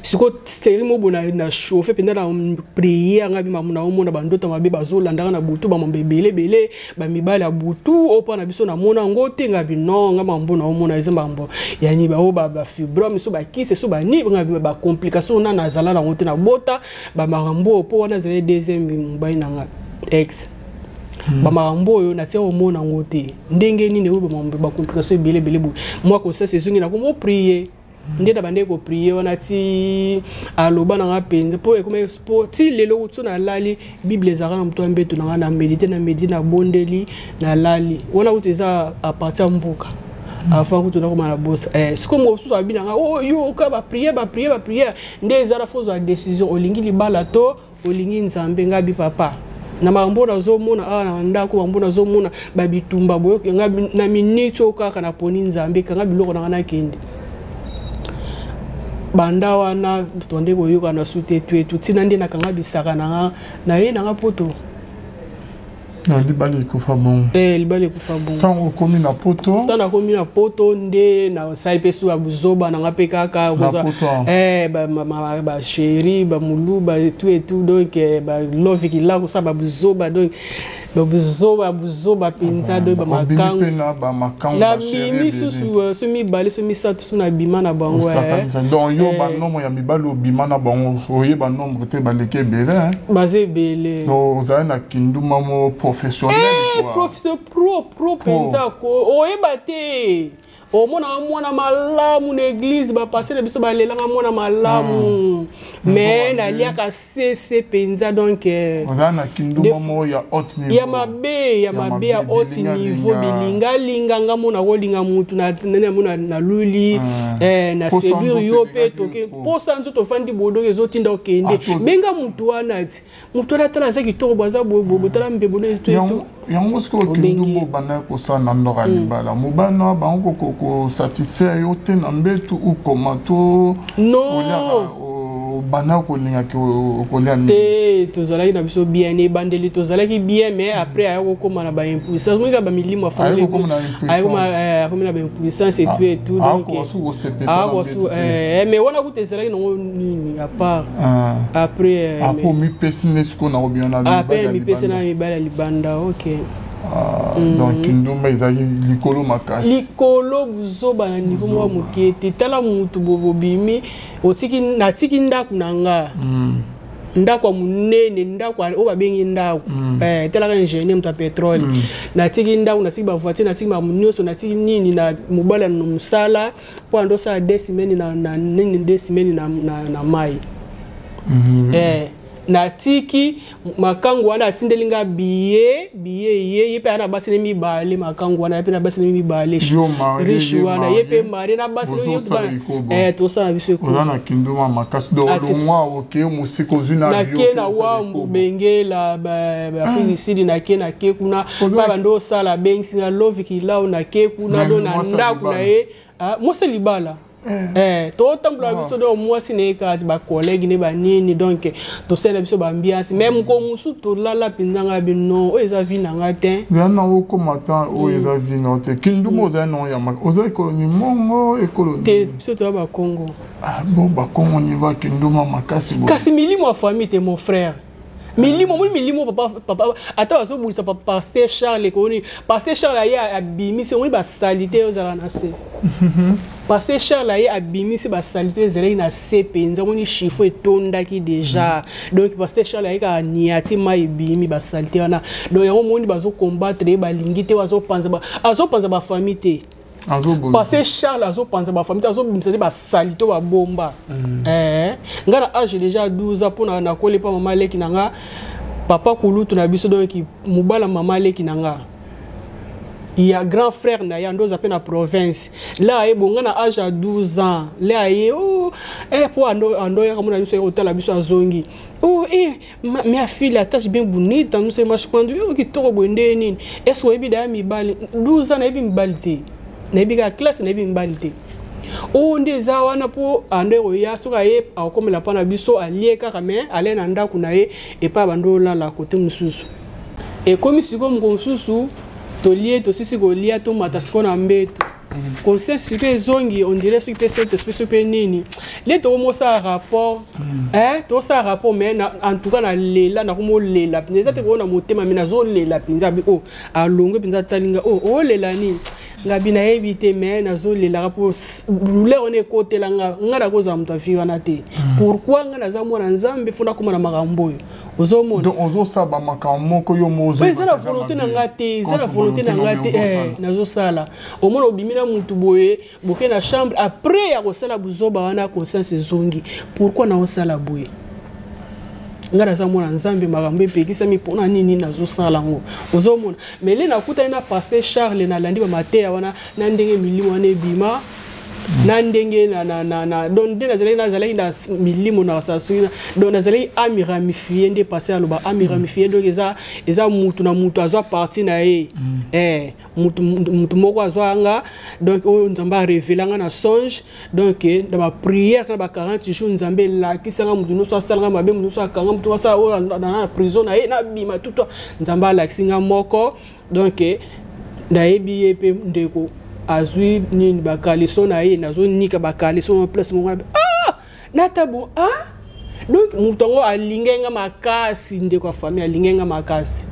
Sikoyo seri mo boye na chauffe mpenza na prière, nga bima na omona bandoto mabe bazolandaka na butu, bamambo ebele ebele, bamibali ya butu oyo mpo na biso namona yango te. Nga bi non, nga mambo na omona eza mambo yani bao bafibrome, so bakisi, so bani, nga bi bacomplication na nazala nango te, nabota bamakambo oyo mpo wana azali deuxième mobali na nga ex. Bamakambo oyo natia omona yango te, ndenge nini oyo bamakambo bacomplication ebele ebele boye. Mwa conscience ezongi, nakomo prier nde na bandeki koprier wana ti aloba na nga mpenza mpo ekoma po ti lelo kutu so nalali, Bible ezalaka na moto ya mbeto na nga, na médite, na médite, nabondeli, nalali. Wana kutu eza à partir ya mboka avant kutu nakoma na bosa. Sikoyo mosusu abi na nga oyo yoka baprière, baprière, baprière nde eza na faut ozwa décision, olingi libala to olingi Nzambe. Nga bi papa, na makambo nazomona awa na ndako, makambo nazomona babitumba boyoki nga, na miniti oyo kaka naponi Nzambe, kanga biloko na nga, nakende. Banda wana tonde koyoka na su te, tu etu ntina nde nakanga bisaka na nga, naye nanga poto. Na libala ekufa bongo? Eh, libala ekufa bongo. Ntango okomi na poto? Ntango nakomi na poto nde nasali mpe su ya buzoba nanga mpe kaka. Na poto? Eh, bachéri, bamoluba, etu etu, donc balove kilako osala babuzoba, donc babuzoba buzoba mpenza, donc bamakangu mpe na bamakangu. Nabimi susu so mibale, so misato, so nabima na bango. Donc yo banombre ya mibali obima na bango, oyeba nombre te, baleki ebele? Baza ebele. Ozali na kinduma mo professionnel? Professeur pro pro mpenza ko oyeba te. Omonaka mwana malamu na église, bapase na biso balelanga mwana malamu, mais naliaka sese mpenza, donc Ozala na kinduma moko ya haute niveau. Ya mabe, ya mabe, ya haute niveau, bilingalinga. Nga mona kolinga mutu nani amona naluli na séduire yo mpe, toke mposa nzoto, ofandi bodoki, ezotinda okende benga mutu wana ti mutu wana tala aza kitoko, bo aza boye, tala mbebo. Yango sikoyo kindumba obandaki kosala na ndako ya libala, mobali na bango kosatisfaire yo te na mbetu ou koma to? Non. Obandaki kolingaki kolia nini? Te, tozalaki na biso bien, ebandeli tozalaki bien, mais après aya kokóma na baimpuissance, monika bamilimo. Akomi na baimpuissance et tout et tout. Donc mais wana kuta ezalaki nango nini à part après. Après omipesi nde sikoyo na kobima na? Après mipesi na mibali ya libanda, ok. Donc ndumba ezalaki likolo makasi. Likolo, buzoba na niveau moko moke te. Tala mutu bobimi, otiki, natiki ndako na nga, ndako ya monene, ndako oyo babengi ndako, talaka ingénieur, moto ya pétrole. Natiki ndako, natiki bavoiture, natiki makambo nyonso, natiki nini na mobali na mosala mpo ando osala 2 semaines na nini, 2 semaines na mai. Natiki makangu wana, atindeli nga billet. Billet ye, ye mpe aya na basi ne mibale. Makangu wana, ye mpe na basi ne mibale. Yo marié, riche ye wana, ye mpe marié. marié na basi. Bozosala ekobo. Tosala biso ekobo. Oza na kinduma makasi do. Olongwa, oke mosika, ozwi na avion, Nake na okosala Wambu, ekobo. Bengela, baAfrique du Sud. Nake kuna, ba bando osala, abengisi nga Lovi Kilau. Nake kuna Na do na mwasi ya ndako na libala. ye. Ah, mwasi ya libala. Totambola biso do mwasi na ye kati, bacollègue ne, banini. Donc tosala biso baambiance, mais mokolo mosusu tolala mpenza. Nga bino, oyo eza vie na nga te. Eza na okóma ta, oyo eza vie na yo te. Kinduma ozali nango ya maka, oza ekolo ni mongo, ekolo Te. nini? Biso toya Bakongo. Ah, bon, Bakongo niveau ya kinduma makasi boye? Kasi milimo ya famille te, mon frère. Milimo, omoni milimo. Papa, papa ata bazobundisa pasteur Charles koni. Pasteur Charles aye, abimisi, omoni basaleté oyo ezala na se. Pasteur Charles aye, abimisi basaleté oyo ezalaki na se mpenza. Omoni chiffon etondaki déjà. Donc pasteur Charles aye kaka, niati mai, ebimi basaleté wana. Donc yango omoni bazocombattre ye, balingi te. Azopanza bafamille te. Azobongisa. Pasteur Charles azopanza bafamille te, azobimisa nde basaleté oyo babomba. Nga na age déjà 12 ans, mpona nakoli mpa mama leki na nga, papa kulutu na biso. Donc mobala mama leki na nga ya grand frère na ye, ando oza mpe na province la. Aye bonga na age ya 12 ans le aye, oh, po ando yaka mona biso, aye kotala biso, azongi: "Oh, minha filha, estás bem bonita, não sei mais quando." "Oh, kitoko boye nde nini? Est-ce oyebi daya mibali?" 12 ans, nayebi mibali te, nayebi kaka classe, nayebi mibali te. Oyo nde eza wana mpo ande koya. Soki aye, akokomela mpa na biso, alie kaka, mais ale na ndako na ye epai bando olala kote mosusu. Ekomi sikoyo moko mosusu, tolie, tosisi kolia, tomata sikoyo na mbeto. Conscience sikoyo ezongi, on dirait soki mpe Saint Esprit, soki mpe nini, le tokomosala rapport, tokosala rapport. Mais en tout cas nalela, nakomolela mpenza. Eza te koona motema, mais nazolela mpenza. Abi o alongwe mpenza, atalinga o olela nini? Ngabi nayebi te, mais nazolelaka mpo douleur wana ekotela nga. Nga nakozala moto avi wana te. Pourquoi nga naza mwana Nzambe, fo nakóma na makambo oyo? Ozomona? Donc ozosala bamakambo moko yo mo. Po eza na volonté na nga te, eza na volonté na nga te. Nazosala, omona obimi na mutu boye, boke na chambre, après ya kosala buzoba wana, conscience ezongi: pourquoi naosala boye? Nga naza mwana Nzambe, makambo epekisami, mpona nini nazosala yango? Ozomona? Mais le nakutani na pasteur Charles, nalandi bamateya wana na ndenge milimo wana ebima, na ndenge na donc nde nazalaki na milimo na soki. Donc nazalaki âme ramifiée, nde pasteur aloba âme ramifiée. Donc eza mutu na mutu azwa partie na ye. Mutu moko azwa nga. Donc oyo Nzambe arévéler nga na songe, donc na baprière na ba 40 jours, Nzambe elakisanga mutu nyonso asalanga mabe, mutu nyonso akanga, mutu asala oyo na prison na ye, nabima tuta. Nzambe alakisi nga moko. Donc nayebi ye mpe, ndeko azwi nini, bacaleçon na ye, nazonika bacaleçon na place moko. Ah, nata bon. Ah, donc moto yango alingai nga makasi, ndeko ya famille alingai nga makasi,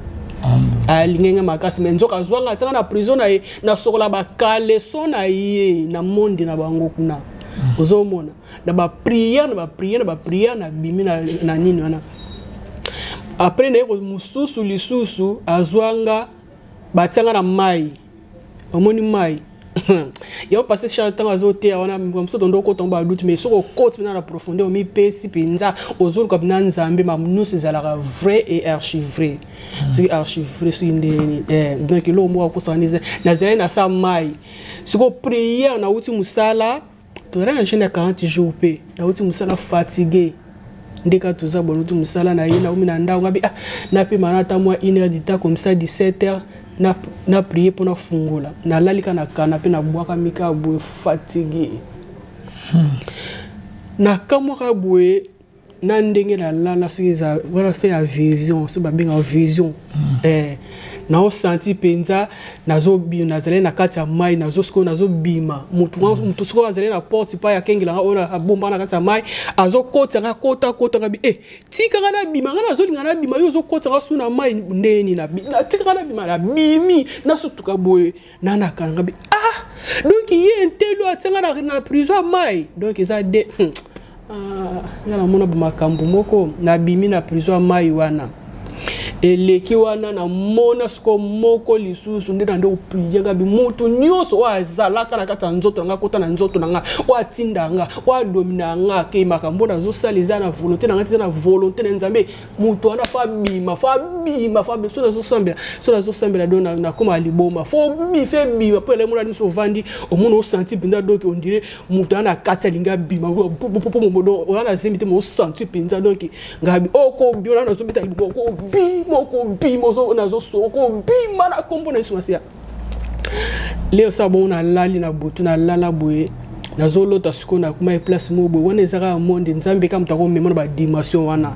alingai nga makasi. Mais nzoka azwanga, atianga na prison na ye, nasokola bacaleçon na ye na monde na bango kuna. Ozomona, na baprière, na baprière, na baprière, nabimi na nini wana. Après naye mosusu lisusu azwanga, batianga na mai. Omoni mai yango, pasteur Charles ntango azoteya wana, mosusu tondo okota ngo badoute, mais soki okoti mpena na profondeur, omipesi mpenza, ozoluka mpena Nzambe, makambo nyonso ezalaka vrai et archi vrai. Soki archi vrai, soki ndeni. Donc eloko moko akosaka nde nazalaki na sa mai. Sikoyo prière, nauti mosala, tozalaki na jeûne ya 40 jours mpe nauti mosala fatigué, nde kaka toza boye. Nauti mosala na ye, nakomi na ndako, ngabi ah, napema na ata mwa une heure du temps comme ça, 17 heures, na prier mpo nafungola. Nalali kaka na canapé, nabwakami kaka boye, fatigué. Nakamwaka boye na ndenge nalala, soki eza wana fe ya vision, soki babengaka vision. Naosanti mpenza nazobima, nazali na kati ya mai, nazo sikoyo nazobima. Mutu sikoyo azali na porte pa akengelanga, oyo abombaka na kati ya mai, azokotanga, kota kotanga bi tikanga nabima. Nga nazolinga nabima, yo ozokotanga su na mai ndeni? Tikanga nabima. Nabimi, nasutuka boye, nanakanga bi ah, donc ye ntelo atianga na prison ya mai. Donc eza de nga namona bamakambo moko. Nabimi na prison ya mai wana. Eleki wana, namona siko moko lisusu nde na nde oprier nga bi mutu nyonso oyo azalaka na kati ya nzoto na nga, kota na nzoto na nga, oyo atinda nga, oyo adomina nga, ke makambo nazosala eza na volonté na nga te, eza na volonté na Nzambe. Moto wana fo abima, fo abima, fo abima. So nazosambela, so nazosambela, do nakóma liboma, fo bife ebima, mpo elemona nyonso ovandi, omona osanti mpenza, donc on dirait moto wana na kati alingi abima, oza na zemi te, ma osanti mpenza. Donc ngabi okobima wana, nazobeta liboma, okobima, okobima, okobima na nkombo na Yesu Masiya. Leo sa bongo, nalali na butu, nalala boye, nazolota sikoyo nakoma place moko boye. Wana eza kaka monde Nzambe kaka moto akomema na badimension wana.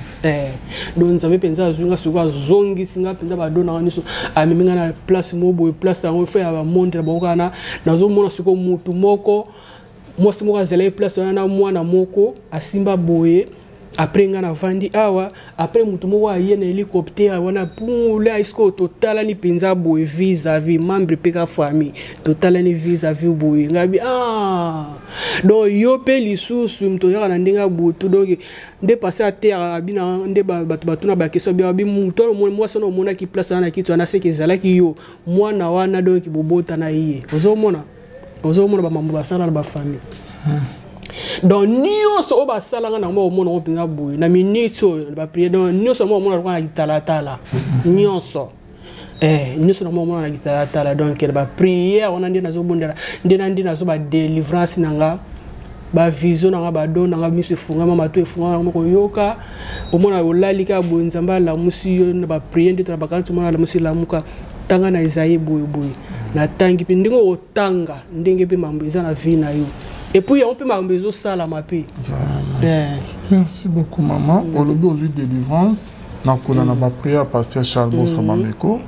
Donc Nzambe mpenza azwi nga sikoyo, azongisi nga mpenza badon nanga nyonso, amemi nga na place moko boye. Place yango fe ya bamonde na bango kaka na nazomona sikoyo motu moko, mwasi moko azalaki place wana na mwana moko asimba boye. Après nga navandi awa, après motu moko aye na hélicoptère wana pule. Sikoyo totalani mpenza boye vis-à-vis, membre mpe ka famille, totalani vis-à-vis boye. Ngabi ah, donc yo mpe lisusu moto oyaka na ndenge ya butu. Donc nde pase ateyaka abina nde bato batuna baquestion, abi motu wana, mwasi wana omonaki place wana na kiti wana, seke ezalaki yo mwana wana. Donc bobotana ye, ozomona, ozomona bamambo basala na bafamille. Donc nyonso oyo basalanga na mwa omona ngo mpenza boye na minute oyo baprière. Donc nyonso mwa omona lokola na kitalatala, nyonso, nyonso na mwa omona na kitalatala. Donc baprière wana nde nazobondela, nde na nde nazo badélivrance na nga, bavision na nga, badon na nga, miso efungama, mato efungama koyoka. Omona olali kaka boye, Nzambe alamusi yo na baprière nde to na bakanti. Omona alamusi, lamuka, tanga na Ezayi boyeboye. Natangi mpe ndenge otanga, ndenge mpe mambo eza na vie na yo, et puis yango mpe makambo ezosalama mpe. Merci beaucoup, maman. Olobi ozwi délivrance na kolanda baprière pasteur Charles Bostra Bameko.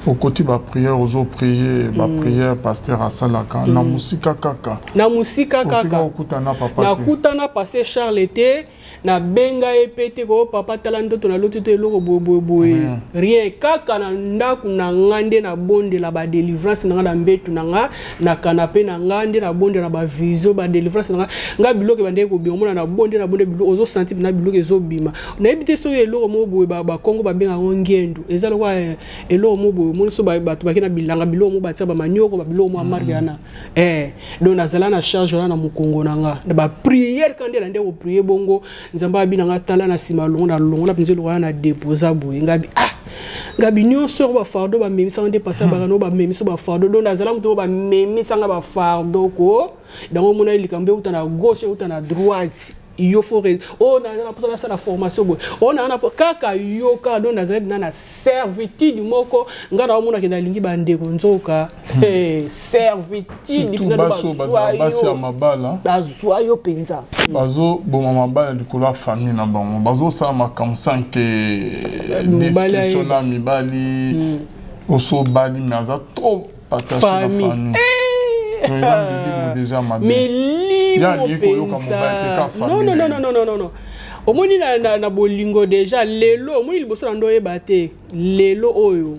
Okoti baprière, ozoprie baprière pasteur asalaka na mosika kaka. Na mosika kaka. Okutana papa te? Nakutana pasteur Charles te, nabenga ye mpe te ko papa tala ndoto naloti to eloko boyeboyeboye, rien. Kaka na ndako na nga nde nabondela badélivrance na nga, na mbetu na nga, na canapé na nga nde nabondela bavision, badélivrance na nga. Nga biloko ebandeki kobima, omona nabonde, nabonde biloko, ozosanti mpena biloko ezobima. Nayebi te soki eloko moko boye Bakongo babengaka yango ngendu, eza lokola eloko moko boye. Omoni so bato bake na bilanga, biloko moko batia bamanioko, babiloko moko ya marque wana. Donc nazala na charge wana na mokongo na nga na baprière. Ka nde na nde koprier bongo, Nzambe abi na nga tala na nsima, longo na longo na mpenza eloko wana na déposa boye. Ngabi ah, ngabi nyonso oyo bafardeau bamemisanga nde pasa bakano bamemisa bafardeau. Donc nazala moto oyo bamemisanga bafardeau ko. Donc omona likambo euta na gauche, euta na droite, yo fo oyo naza na mposa nasala formation boye, oyo naa na kaka yo kaka. Donc nazali na servitude moko ngai naomonaki, nalingi bandeko nzoka servitude. Basi ya mabala. Bazwa yo mpenza. Bazoboma mabala likolo ya famille na bango, bazosala makambo sans que discussion na mibali. Oso obali, mais aza trop attaché na famille. Milimo mpenza, non, non, non, non, non, non. Omoni na bolingo déjà lelo, omoni liboso na ndo oyeba te. Lelo oyo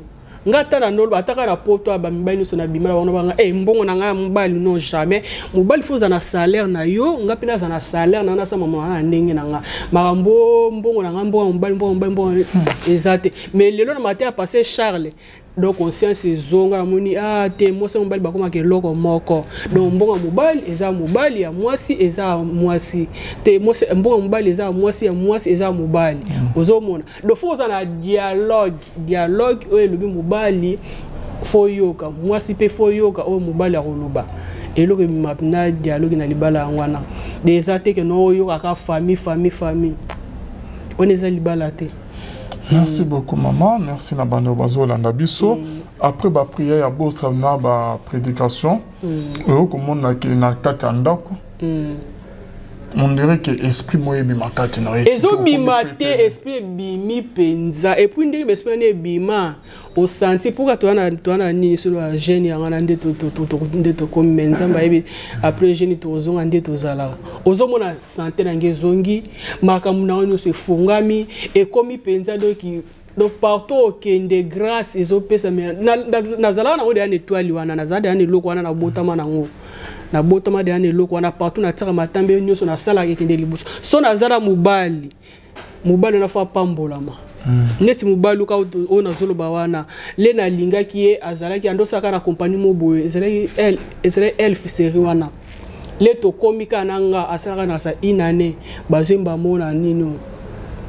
nga ata na ndolo, ataka na poto ya bamibali nyonso na bima na bango, banga mbongo na ngai ya mobali, non, jamais. Mobali fo oza na salaire na yo, nga mpe naza na salaire na nga, nasala mama na ndenge na nga. Makambo mbongo na nga, mbongo ya mobali, mbongo ya mobali, mbongo eza te. Mais lelo na matin ya passé Charles, donc conscience ezonga, namoni ah te, mwasi ya mobali bakomaka eloko moko. Donc mbongo ya mobali eza mobali, ya mwasi eza mwasi te. Mbongo ya mobali eza mwasi, ya mwasi eza mobali. Ozomona, donc fo oza na dialogue, dialogue oyo elobi mobali fo yoka, mwasi mpe fo yoka oyo mobali akoloba. Eloko ebima na dialogue na libala yango wana. De eza te ke no oyokaka famille, famille, famille, wana eza libala te. Merci beaucoup, maman. Merci na bando bazolanda biso. Après baprière ya Bostra na baprédication, oyo komona ke na kati ya ndako, on dirait que esprit moyo ebima kati na ye. Ezobima te, esprit ebimi mpenza. Et puis ndenge baesprit wana ebima, osanti mpoka toa na nini solo ya jeûne yango wana nde nde tokomi. Me Nzambe ayebi, après jeûne tozonga nde tozalaka. Ozomona santé na nge ezongi, makambo na yo nyonso efungami, ekomi mpenza. Donc partout okende, grâce ezopesa. Nazalaka nango deya na étoile wana, nazala deya na eloko wana, nabotama nango, nabotama deya na eloko wana. Partout natiaka matambe nyonso, nasalaka ekende liboso. So naza na mobali, mobali wana fo apambolama. Neti mobali oka oyo nazoloba wana, le nalingaki ye, azalaki andosaka na kompani mo boye, ezalaki elf série wana. Le tokomi kaka na nga, asalaka na sa une année, bazwemba mo na nini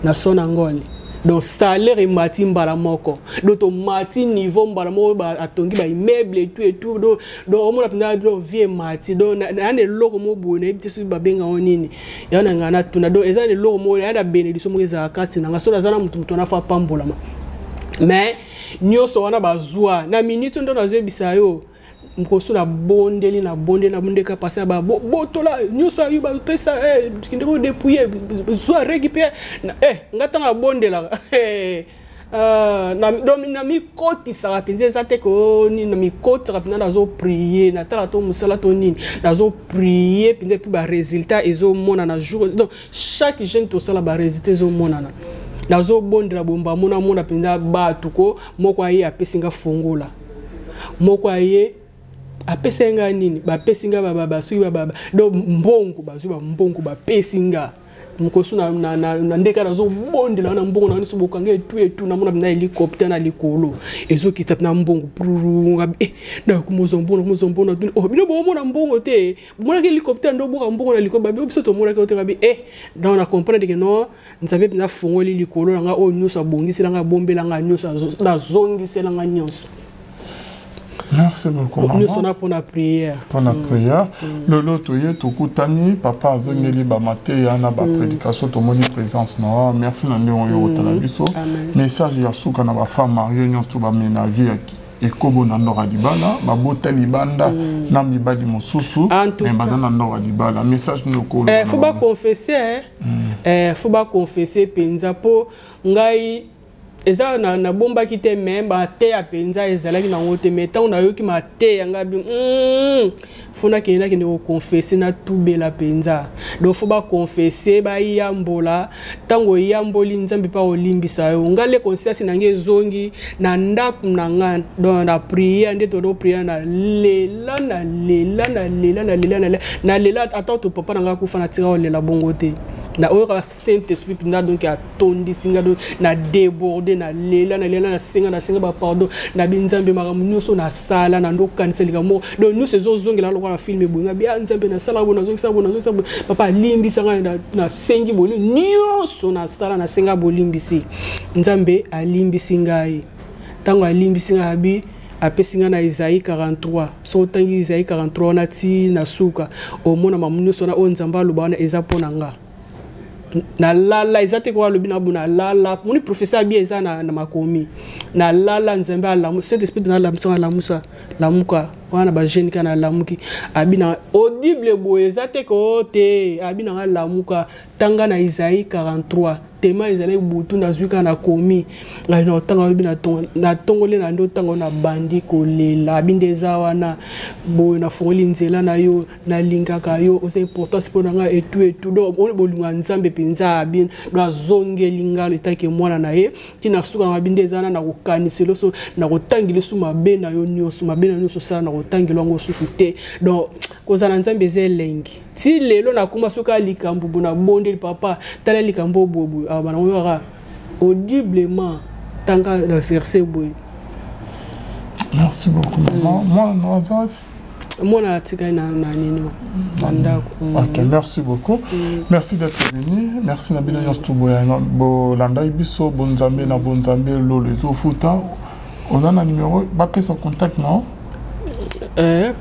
na son angole. Donc salaire emati mbala moko, donc tomati niveau mbala moko, atongi baimmeuble et tout et tout. Donc omona mpenza, donc vie emati. Donc naya na eloko moko boye, nayebi te soki babengango nini, ya na ngai natuna. Donc eza na eloko moko ya na bénédiction moko ezalaka kati na ngai. Soki naza na motu, motu wana fa pambolama. Mais nyonso wana bazwa na minute ndo nazoyebisa yo, mokoso nabondeli, nabondeli, nabondeli pasi na botola nyonso ayo bapesa, kende kodépouiller, zwa, récupère. Nga ntango nabondelaka, donc na mikotisaka mpenza, eza te ko nini, na mikotisaka mpenza, nazoprier, natala to mosala to nini, nazoprier mpenza, et puis barésultat ezomonana jour. Donc chaque jeune tosala, barésultat ezomonana. Nazobondela bomba, mona mpenza bato ko moko aye apesi nga fongola, moko aye apesi nga nini, bapesi nga basoki, donc mbongo, bazwi bambongo, bapesi nga. Mokosu na ndeka nazobondela wana, mbongo na nyonso bokanga etu etu, namona na hélicoptère na likolo ezokita na mbongo. Nakomozwa mbongo, nakomozwa mbongo. Oh, bino bomona mbongo te, bomonaki hélicoptère nde oboka mbongo na likolo. Babi biso tomonaki te. Babi eh, donc na comprendre que non, Nzambe mpenza afongoli likolo na nga, oyo nyonso abongiselanga, abombelanga nyonso, nazongiselanga nyonso. Merci beaucoup, maman. Nyonso na mpona prière. Mpona prière. Lelo toye, tokutani, papa azongeli bamateya na baprédication, tomoni présence na wa. Merci na ndenge oyo otala biso. Message ya suka na bafemme mariée nyonso to bamena vie ekobo na ndako ya libala, babota libanda na mibali mosusu, me baza na ndako ya libala, message nini okolo? Faut baconfesser, faut baconfesser mpenza, mpo ngai eza nabombaki te, me mateya mpenza ezalaki nango te. Me ntango nayoki mateya, ngai bi faut nakende, nakende koconfesser, natubela mpenza. Donc faut baconfesser, bayambola. Ntango oyamboli, Nzambe mpe akolimbisa yo. Ngai le conscience na ngai ezongi na ndako na ngai, donc na prière nde todo prière, na lela, na lela, na lela, na lela, na lela, na lela. Ata to papa na ngai akufa, natika kolela bongo te. Na oyo kaka Saint Esprit mpenza, donc atondisi nga, donc na déborde, na lela, na lela, nasenga, nasenga bapardon na binzambe. Makambo nyonso nasala, na ndokanisa likambo moko, donc nyonso ezozongela lokola na film boye. Nga bia Nzambe, nasala boye, nazongisa boye, nazongisa boye, papa alimbisa ngai, nasengi boye, nyonso nasala, nasenga bolimbisi. Nzambe alimbisi ngai. Ntango alimbisi ngai, abi apesi ngai na Isaïe 43. So otangi Isaïe 43 wana ti na suka, omona mamu nyonso wana oyo Nzambe aloba wana eza mpo na nga. Nalala, eza te koka alobi na bo, nalala, moni professeur abi eza na makomi. Nalala, Nzambe alamu, Saint Esprit nalamusa, alamusa, lamuka wana bajeune kaka. Nalamuki, abi na audible boye, eza te ko te, abi na nga lamuka, tanga na Isaïe 43. Tema ezalaki butu, nazwi kaka, nakomi ngai na otanga, alobi natongoli na nde otanga, nabandi kolela, abi nde eza wana boye, nafongoli nzela na yo, nalingaka yo, oza importance mpo na ngai, etu etu. Donc oyo bolingo ya Nzambe mpenza, abi do azongeli ngai etake mwana na ye. Ntina suka na mabi nde eza wana, nakokanisela so, nakotangela so mabe na yo nyonso, mabe na yo nyonso osala, nakotangela yango susu te. Donc kozala Nzambe eza elengi. Ti lelo nakoma, soki likambo bo nabondeli, papa tala likambo boye, awa banango kaka audiblement, tanga na verset boye. Merci beaucoup, maman. Mwana no aza? Mwana atikali na nini, na ndako. Ok, merci beaucoup. Merci d'être venu. Merci na bino nyonso bolandaki biso. Bonzambe na bonzambe, lolo ezofuta. Oza na numéro bapesa contact na?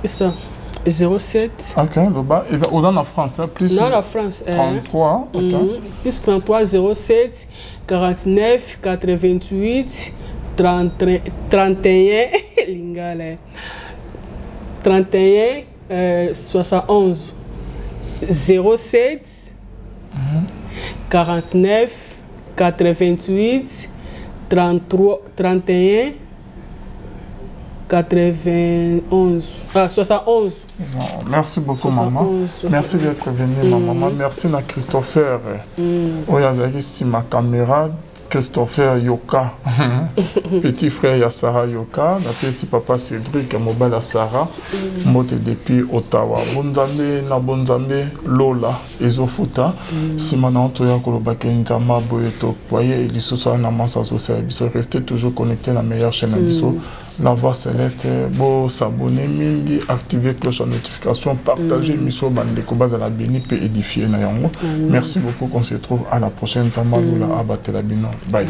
Pesa 07. Ok, loba, oza na France, plus? Na France. 33, ok. Plus 33 07 49 88 30, 31, lingala, 31 71. 07 49 88 33 31 91, ah, 71. Non, merci beaucoup, 71, maman. 71. Merci d'être venue, ma maman. Merci na Christopher. Oyo azalaki nsima caméra. Christopher Yoka, petit frère ya Sarah Yoka, napesi papa Cédric mobali ya Sarah, mbote depuis Ottawa. Bonzambe na bonzambe Lola ezofuta nsima na toya koloba ke nzambe boye tokoye lisusu wana na masa azosala biso. Restez toujours connecté na meilleure chaîne na biso, La Voix Céleste. Bo s'abonner mingi, activer cloche ya notification, partager émission, bandeko bazala béni pe édifié na yango. Merci beaucoup, qu'on se retrouve à la prochaine. Nzambe alola abatela bino. Bye.